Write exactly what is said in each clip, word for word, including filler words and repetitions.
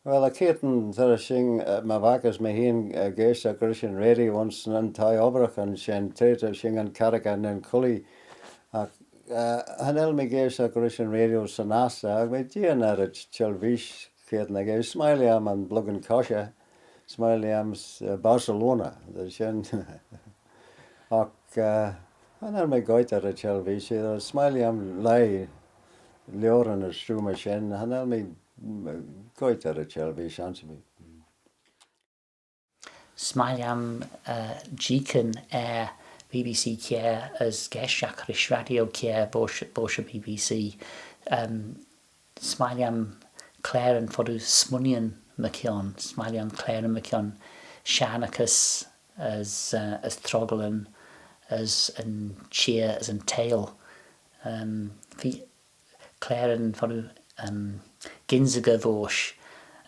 Well, y keayrtyn ta shin, eh, my vac as mee hene, eh, geaishtagh rish yn radio ayns nyn thie obbraghyn shen, tra ta shin yn carrey nyn cullee. Agh, eh, cha nel mee geaishtagh rish yn radio 'syn assey, agh mee jeeaghyn er y television keayrtyn echey. S'mie lhiam yn Bluckan Coshey, s'mie lhiam s-, eh, Barcelona, dy shen. Agh, eh, cha nel mee goit er y television, s'mie lhiam leih lioaryn as trooid myr shen, cha nel mee goit er y television, ansherbee. S'mie lhiam, eh, jeeaghyn er B B C Kiare as geaishtagh rish Radio Kiare voish, voish y B B C. Em, s'mie lhiam claren foddee smooinaghtyn mychione, s'mie lhiam claren mychione shennaghys as, eh, as troggalyn as yn çheer as yn teihll. Em, v'eh claren foddee, em, gynsaghey voish.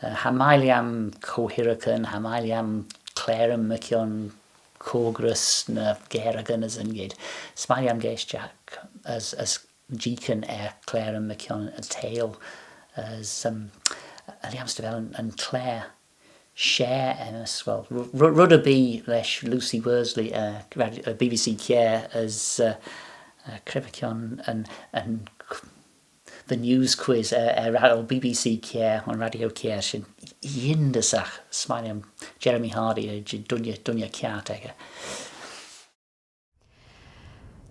Eh, cha mie lhiam co-hirraghyn, cha mie lhiam claren mychione cogrys ny garagyn as yn gheddyn. S'mie lhiam geaishtagh as, as jeeaghyn er claren mychione yn teihll. As, em, cha nel mee dy vel yn, yn clare share, em, as well, ru-, ru-, red erbee lesh Lucy Worsley, eh, rad-, eh, B B C Kiare as, eh, eh, cre mychione yn, yn qu-, The News Quiz, eh, eh, ra-, oh, B B C Kiare, ayns Radio Kiare, shen yindyssagh, s'mie lhiam Jeremy Hardy, eh, j-, dooinney, dooinney kiart echey.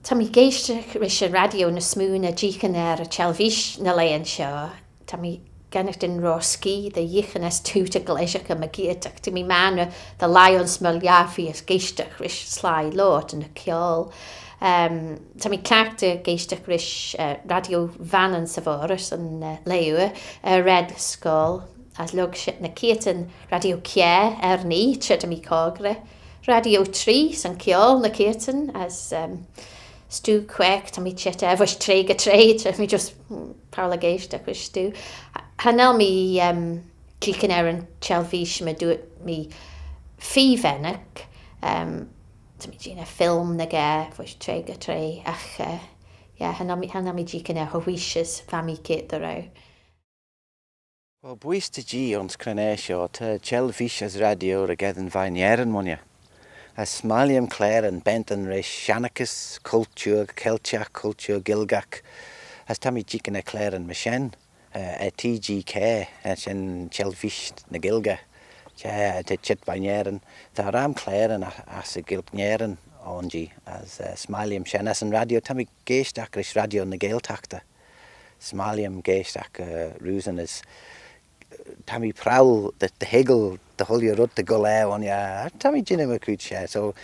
Ta mee geaishtagh rish yn radio ny smoo na jeeaghyn er y television ny laghyn shoh. Ta mee gennaghtyn ro skee dy yeeaghyn as toot y gleashaghey mygeayrt, agh ta mee maynrey dy lhie ayns my lhiabbee as geaishtagh rish sleih loayrt ny kiaull. Em, ta mee cliaghtey geaishtagh rish, eh, Radio Vannin 'sy Vaurus yn, eh, laa-oor, eh, Red Scoil, as lurg shen ny keayrtyn Radio Kiare er n'ee, tra ta mee correy. Radio Tree 'syn kiaull ny keayrtyn, as, em, Stoo Quaagh, ta mee çheet er voish traa ga traa, ta mee just, mm, prowal geaishtagh rish stoo. Cha nel mee, em, jeeaghyn er yn television, my dooyrt mee, feer vennagh, em, ta mee jeeaghyn er film ny ga voish traa ga traa, agh, eh, yeah, cha nel mee, cha nel mee jeeaghyn er cho wheesh as va mee kiart dy row. Well, bwooise da Jee ayns cre'n aght shoh, ta television as radio ry-gheddyn veih Nerin, monney. As s'mie lhiam claren bentyn rish shennaghys, cultoor Celtiagh, cultoor Gaelgagh, as ta mee jeeaghyn er claren myr shen, eh, er T G K, eh, shen television ny Gaelgagh. Cha, ta çheet veih Nerin, ta ram claren a-, ass y Ghaelg Nerin ayn jee, as, eh, s'mie lhiam shen. As yn radio, ta mee geaishtagh rish Radio ny Gaeltaghtey. S'mie lhiam geaishtagh, eh, roosyn as, eh, ta mee prowal dy, dy hoiggal dy chooilley red dy gholl er, on, yeah, ta mee jannoo my chooid share. So,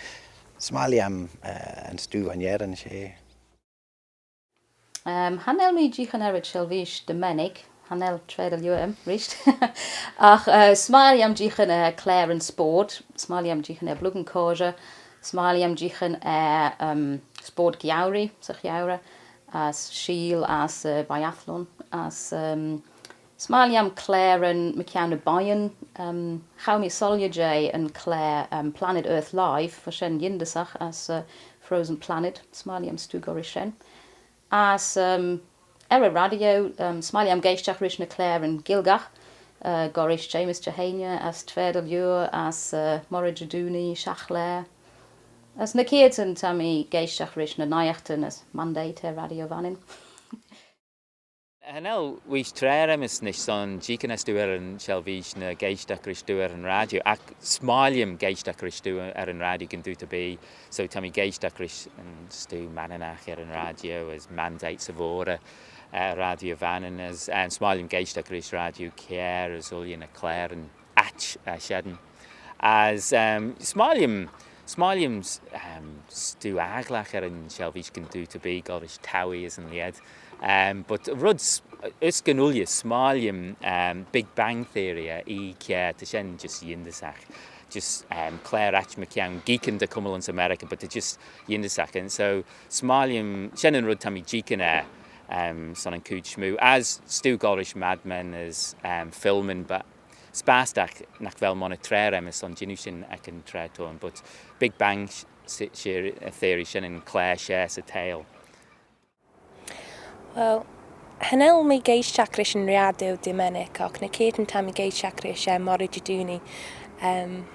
s'mie lhiam, eh, yn stoo veih Nerin, she. Em, cha nel mee jeeaghyn er y television dy mennick, cha nel, tra dy liooar aym reesht. Agh, eh, s'mie lhiam jeeaghyn er claren spoyrt, s'mie lhiam jeeaghyn er Bluckan Coshey, s'mie lhiam jeeaghyn er, em, spoyrt geurey, 'sy gheurey, as sheeal as, eh, biathlon, as, em, s'mie lhiam claren mychione ny beiyn, em, ghow mee soylley jeh yn clare, em, Planet Earth Live, va shen yindyssagh, as, eh, Frozen Planet, s'mie lhiam stoo goll rish shen. As, em, er y radio, em, s'mie lhiam geaishtagh rish ny claren Gaelgagh, eh, goll rish James Jehania, as Tra dy Liooar, as, eh, Moghrey Jadoonee, Shaghlaa. As ny keayrtyn ta mee geaishtagh rish ny naiaghtyn as Mandate er Radio Vannin. Cha nel wheesh traa aym's nish son jeeaghyn er stoo er yn television, eh, geaishtagh rish stoo er yn radio, agh s'mie lhiam geaishtagh rish stoo er yn radio gyn dooyt erbee, so ta mee geaishtagh rish yn stoo Manninagh er yn radio, as Mandate 'sy Vaurey, eh, Radio Vannin, as, eh, s'mie lhiam geaishtagh rish Radio Kiare, as ooilley ny claren aaç, eh, shen. As, em, s'mie lhiam, s'mie lhiam s-, em, stoo agglagh er yn television gyn dooyt erbee, goll rish Towie as yn lheid. Em, but red s-, uss gyn ooilley, s'mie lhiam, em, Big Bang Theory, eh, er Kiare, ta shen just yindyssagh. Just, em, clare aaç mychione geeckyn dy chummal ayns America, but ta just yindyssagh. And so, s'mie lhiam, shen yn red ta mee jeeaghyn er, em, son yn chooid smoo. As stoo goll rish Mad Men as, em, filmyn, but 'sy bashtey nagh vel monney traa aym's son jannoo shen ec yn traa t'ayn, but Big Bang sh-, sh-, Theory, shen yn clare share 'sy teihll. Well, Cha nel mee geaishtagh rish yn raadio dy mennick, agh ny keayrtyn ta mee geaishtagh rish, eh, moghrey Jedoonee. Em,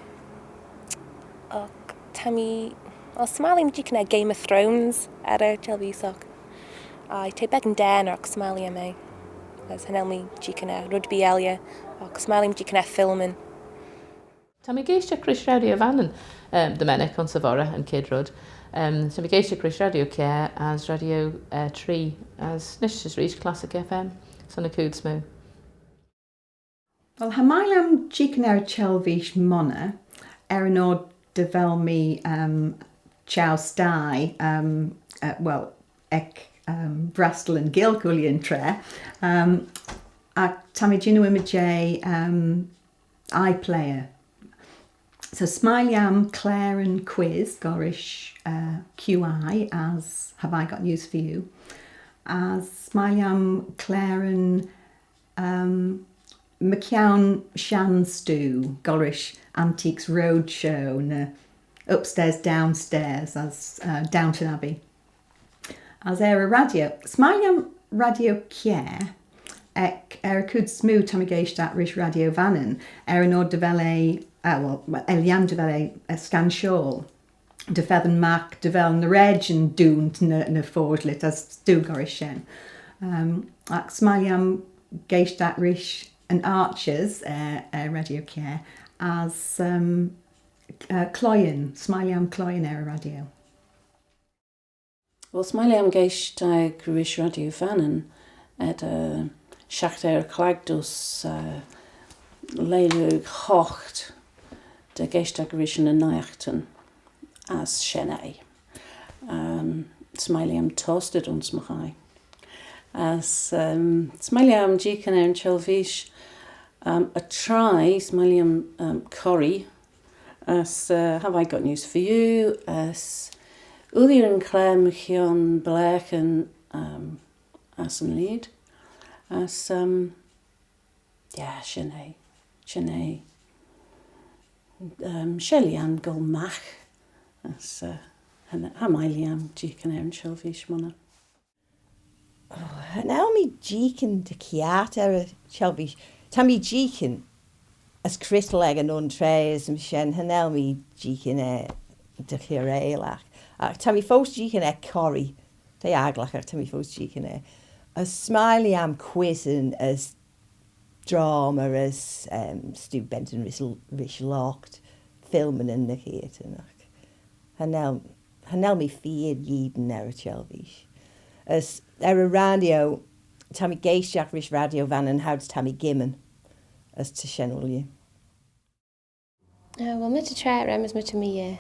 agh ta mee, well, s'mie lhiam jeeaghyn er Game of Thrones er y television. Aye, t'eh beggan daanagh, agh s'mie lhiam eh. As cha nel mee jeeaghyn er rugby elley, agh s'mie lhiam jeeaghyn er filmyn. Ta mee geaishtagh rish Raadio Vannin, em, dy mennick ayns y voghrey yn chied red. Em, ta mee geaishtagh rish Raadio Kiare as Raadio, eh, Tree, as nish as reesht Classic F M, son y chooid smoo. Well, cha mie lhiam jeeaghyn er y television monney, er yn oyr dy vel mee, em, çheu sthie, em, eh, well, ec, em, Brastyl yn Ghaelg ooilley yn traa, em, agh ta mee jannoo ymmyd jeh, em, iPlayer. So s'mie lhiam claren quiz goll rish, eh, Q I as Have I Got News For You. As s'mie lhiam claren, em, mychione shenn stoo goll rish Antiques Roadshow ny Upstairs Downstairs as, eh, Downton Abbey. As er y raadio, s'mie lhiam Raadio Kiare, ec er y chooid smoo ta mee geaishtagh rish Raadio Vannin, er yn oyr dy vel eh, eh, well, er lhiam dy vel eh, eh, scanshoil. Dy feddyn magh dy vel ny raadeyyn dooin ny, ny foshlit as stoo goll rish shen. Em, agh s'mie lhiam geaishtagh rish yn Archers, eh, er Raadio Kiare, as, em, eh, cloieyn, s'mie lhiam cloieyn er y raadio. Well, s'mie lhiam geaishtagh rish Raadio Vannin, eh, dy shiaghtit er y chlag dys, eh, lieh hoght, dy geaishtagh rish ny nuyaghtyn as shen eh. Em, s'mie lhiam tosteyder ayns my hie. As, em, s'mie lhiam jeeaghyn er yn television, em, y traie, s'mie lhiam, em, Corrie, as, eh, Have I Got News For You, as ooilley yn claare mychione blaaghyn, em, ass yn lheid. As, em, yeah, shen eh, shen eh. Em, she lhiam goll magh. As, eh, cha, cha mie lhiam jeeaghyn er yn television monney. Oh, cha nel mee jeeaghyn dy kiart er y television. Ta mee jeeaghyn as Crystal ec yn un traa as shen, cha nel mee jeeaghyn er dy cheeaylagh. Agh ta mee foast jeeaghyn er Corrie, t'eh agglagh, agh ta mee foast jeeaghyn er. As s'mie lhiam quizzyn as drama as, em, stoo bentyn rish, rish loght, filmyn ny keayrtyn, agh cha nel, cha nel mee feer eayin er y television. As er y raadio, ta mee geaishtagh rish Raadio Vannin, choud's ta mee gimman, as ta shen ooilley. Eh, well, my ta traa reddyn, as my ta mee, eh,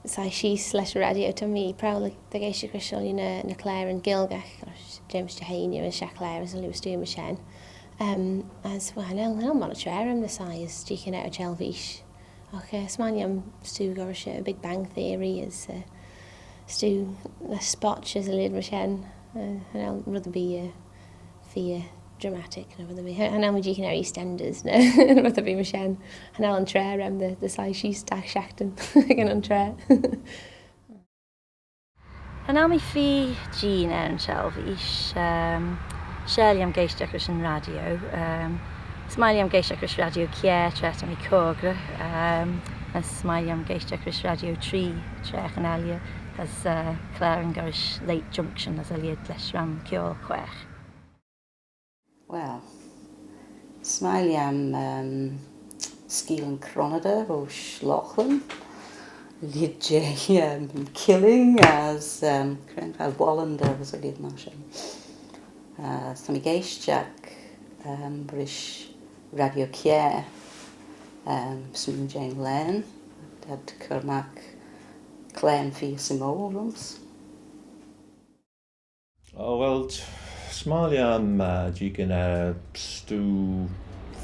soie sheese lesh y raadio, ta mee prowal dy geaishtagh rish ooilley ny, ny claren Gaelgagh, goll rish James Dehaney as e clare as ooilley stoo myr shen. Em, as, well, cha nel, cha nel monney traa reddyn ny soie as jeeaghyn er y television. Agh, eh, s'mie lhiam stoo goll rish, eh, Big Bang Theory as, eh, stoo ny spotts as e lheid myr shen. Eh, cha nel red erbee, eh, feer dramatic ny red erbee. Cha, cha nel mee jeeaghyn er EastEnders ny red erbee myr shen. Cha nel yn traa reddyn dy, dy soie sheese dagh shiaghtin ec yn un traa. Cha nel mee feer jeeaghyn er yn television, em, she lhiam geaishtagh rish yn raadio, em, s'mie lhiam geaishtagh rish Raadio Kiare tra ta mee correy, em, as s'mie lhiam geaishtagh rish Raadio Tree tra gyn elley, as, eh, claren goll rish Late Junction as e lheid lesh ram kiaull quaagh. Well, s'mie lhiam, em, Skeealyn Cronnader voish Loughlin, lheid jeh, em, Killing as, em, Crank as Wallander as e lheid myr shen. Eh, ta mee geaishtagh, em, rish Raadio Kiare, em, smoo jeh'n lane, t'ad cur magh claghyn feer symoil rhym's. Oh, well, t-, s'mie lhiam, eh, jeeaghyn er stoo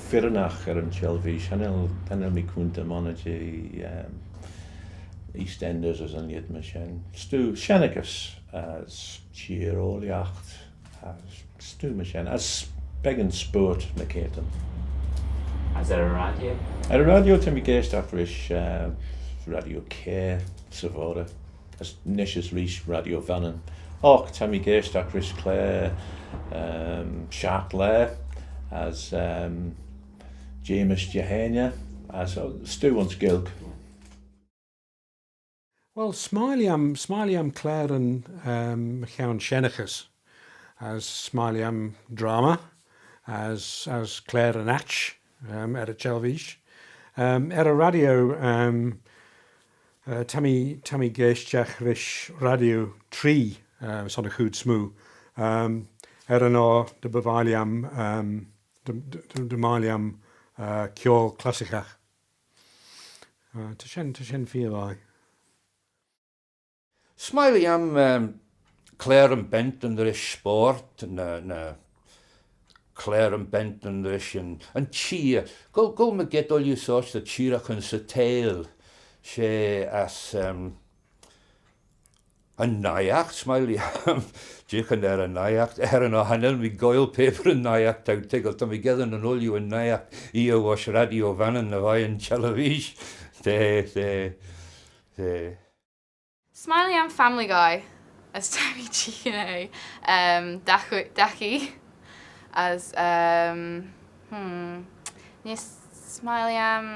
firrinagh er yn television, cha nel, cha nel mee coontey monney jeh, em, EastEnders as e lheid myr shen. Stoo shennaghys, eh, as çheer-oilagh, eh, stoo myr shen, as beggan sport ny keayrtyn. As er y raadio? Er y raadio ta mee geaishtagh rish, eh, Raadio Kiare 'sy voghrey. As nish as reesht Raadio Vannin, Och, ta mee geaishtagh rish clare, um, Shiaght Laa, as, um, James Jehania, as, oh, stoo ayns Gaelg. Well, s'mie lhiam, s'mie lhiam clare yn, um, mychione shennaghys, as s'mie lhiam drama, as, as clare yn aitch, um, er y televish. Um, er y radio, um, uh, ta mee, ta mee geaishtagh rish Radio Tree, uh, son y chooid smoo. Um, er yn oyr dy by vie lhiam, um, dy, dy, dy, dy mie lhiam, uh, kiaull classickagh. Uh, ta shen, ta shen feer vie. S'mie lhiam, um, clare yn bentyn rish sport, ny, ny clare yn bentyn rish yn, yn çheer. Goll, goll mygeayrt ooilley sorçh dy çheeraghyn 'sy theihll. She as, um, yn naight, s'mie lhiam, jeeaghyn er yn naight, er yn oyr cha nel mee goaill pabyr yn naight, t'ou toiggal, ta mee geddyn yn ooilley yn naight, oie voish Radio Vannin, ny vie yn televish. T'eh, t'eh, t'eh. S'mie lhiam Family Guy, as ta mee jeeaghyn eh, um, dagh, dagh ee, as, um, hmm, ny s'mie lhiam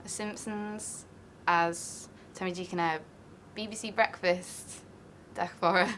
The Simpsons, as ta mee jeeaghyn eh, B B C Breakfast, dagh foddey.